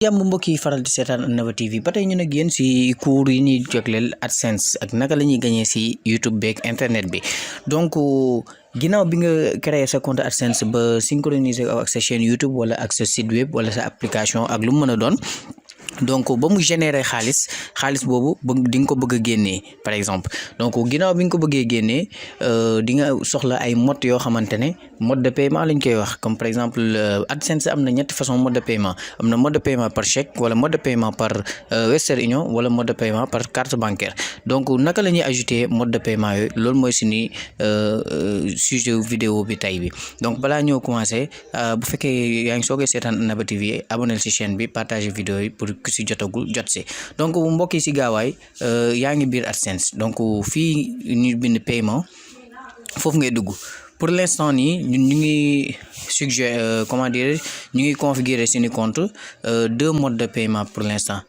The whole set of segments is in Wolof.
yàmm mbokk yi faral di seetaan Nova TV ba tey ñu nag yéen si cours yi ñuy jagleel AdSense ak naka la ñuy gañee si YouTube beeg internet bi donc ginnaaw bi nga créer sa compte AdSense ba synchroniser ak sa chaîne YouTube wala ak sa site web wala sa application ak lu mu mën a doon donc ba mu générer xaalis boobu di nga ko bëgg a génnee par exemple donc ginnaaw bi nga ko bëggee génnee di nga soxla ay mode yoo xamante ne mode de paiement lañ koy wax comme par exemple AdSense am na ñetti façon mode de paiement am na mode de paiement par chèque wala mode de paiement par Western Union wala mode de paiement par carte bancaire donc naka la ñuy ajouter mode de paiement yooyu loolu mooy suñu sujet vidéo bi tey bi donc balaa ñoo commencé bu fekkee yaa ngi soogee seetaan Nova TV abonné ci chaîne bi partager vidéo yi pour ku si jotagul jot si donc mbokk yi si gaawaay yaa ngi biir AdSense donc fii ñu bind paiement foofu ngay dugg pour l'instant nii ñun ñu ngi suggérer ñu ngi configurer suñu compte 2 modes de paiement pour l'instant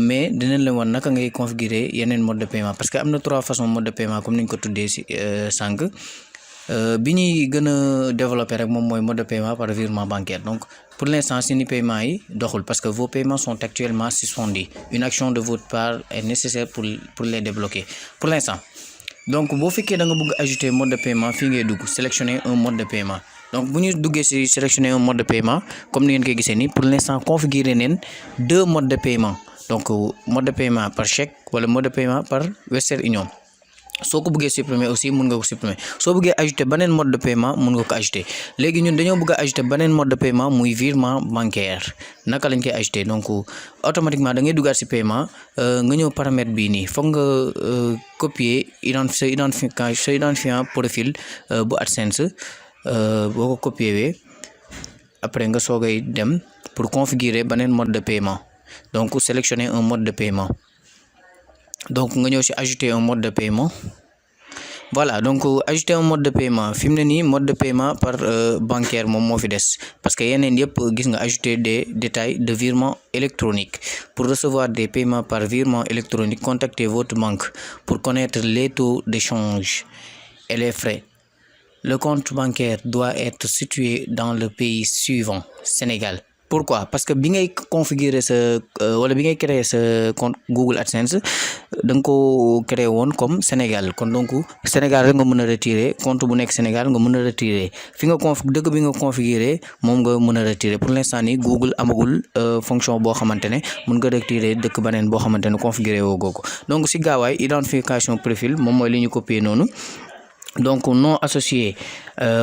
mais dinañ la woon naka ngay configurer yeneen mode de paiement parce que am na 3 façons mode de paiement comme ni ñu ko tuddee si sànq bi ñuy gën a développer rek moom mooy mode de paiement par virement bancaire donc pour l'instant seeni paiement yi doxul parce que vos paiements sont actuellement suspendus une action de votre part est nécessaire pour les débloquer pour l'instant donc boo fekkee da nga bëgg ajouter mode de paiement fii ngay dugg sélectionner un mode de paiement donc bu ñu duggee ci sélectionner un mode de paiement comme ni ngeen koy gisee nii pour l'instant configurer neen 2 modes de paiement donc mode de paiement par chèque wala mode de paiement par Western Union soo ko bëggee supprimer aussi mun nga ko supprimer soo bëggee ajouter beneen mode de paiement mun nga ko ajouter léegi ñun dañoo bëgg a ajouter beneen mode de paiement muy virement bancaire naka lañ koy ajouter donc automatiquement da ngay duggaat ci paiement nga ñëw paramètre bii nii foog nga copier sa identifiant profil bu AdSense boo ko copier wee après nga soogay dem pour configurer beneen mode de paiement donc sélectionner un mode de paiement donc nga ñëw ci ajouter un mode de paiement voilà donc ajouter un mode de paiement fi mu ne nii mode de paiement par bancaire moom moo fi des parce que yeneen yëpp gis nga ajouter des détails de virement électronique pour recevoir des paiements par virement électronique contactez votre banque pour connaître les taux d'échange et les frais. Le compte bancaire doit être situé dans le pays suivant Sénégal. Pourquoi? Parce que bi ngay configurer sa wala bi ngay créer sa compte Google AdSense da nga ko créer woon comme Sénégal kon donc Sénégal rek nga mën a retirer compte bu nekk Sénégal nga mën a retirer fi nga dëkk bi nga configurer moom nga mën a retirer pour l'instant nii Google amagul fonction boo xamante ne mën nga retirer dëkk beneen boo xamante ne configurer woo googu donc si gaawaay identification profil moom mooy li ñu copier noonu. Donc nom associé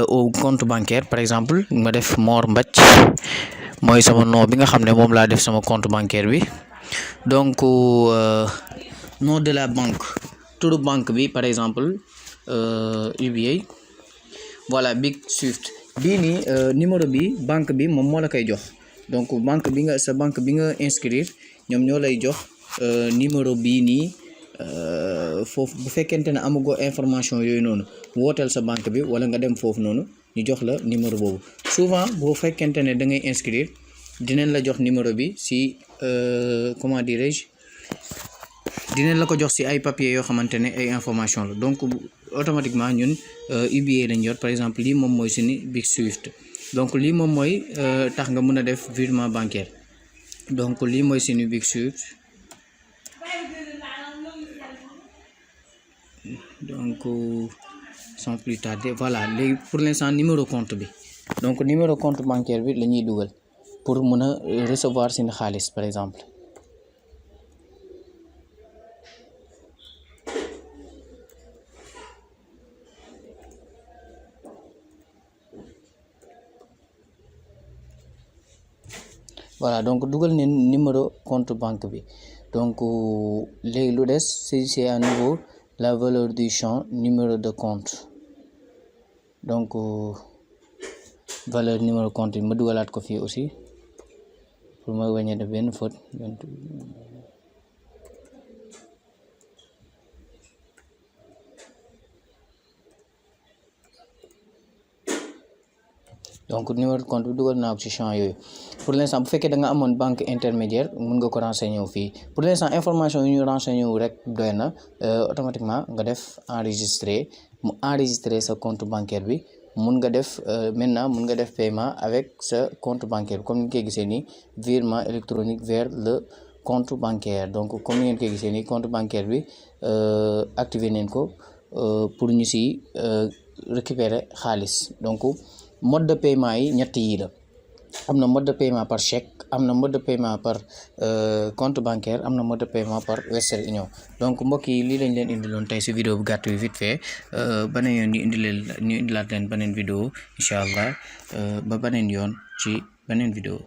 au compte bancaire par exemple nga def Mor Mbach mooy sama nom bi nga xam ne moom laa def sama compte bancaire bi donc nom de la banque turu banque bi par exemple UBA voilà Big Swift bii nii numéro bi banque bi moom moo la koy jox donc banque bi nga inscrire ñoom ñoo lay jox numéro bii nii foofu bu fekkente ne amagoo information yooyu noonu wooteel sa banque bi wala nga dem foofu noonu ñu jox la numéro boobu souvent boo fekkente ne da ngay inscrire dinañ la jox numéro bi si comment dirais-je dinañ la ko jox si ay papiers yoo xamante ne ay information la donc automatiquement ñun UBA lañ yor par exemple lii moom mooy suñu Big Swift donc lii moom mooy tax nga mën a def virement bancaire donc lii mooy suñu Big Swift donc sans plus tarder voilà léegi pour l'instant numéro compte bi donc numéro compte bancaire bi la ñuy dugal pour mën a recevoir seen xaalis par exemple voilà donc dugal ne numéro compte banque bi donc léegi lu des c'est à nouveau la valeur du champ numéro de compte donc valeur numéro compte bi ma dugalaat ko fii aussi pour ma bañ a def benn faute donc numéro de compte bi dugal naa ko ci champ yooyu pour l'instant bu fekkee da nga amoon banque intermédiaire mën nga ko renseigner wu fii pour l'instant information yu ñu renseigner wu rek doy na automatiquement nga def enregistrer mu enregistrer sa compte bancaire bi mun nga def maintenant mun nga def paiement avec sa compte bancaire comme ni nga koy gisee nii virement électronique vers le compte bancaire donc comme ni ngeen koy gisee nii compte bancaire bi activé nañ ko pour ñu si récupérer xaalis donc mode de paiement yi ñett yi la am na mode de paiement par chèque am na mode de paiement par compte bancaire am na mode de paiement par Western Union donc mbokk yi lii lañ leen indiloon tey si vidéo bu gàtt bi vite fait beneen yoon ñu indilaat leen beneen vidéo incha allah ba beneen yoon ci beneen vidéo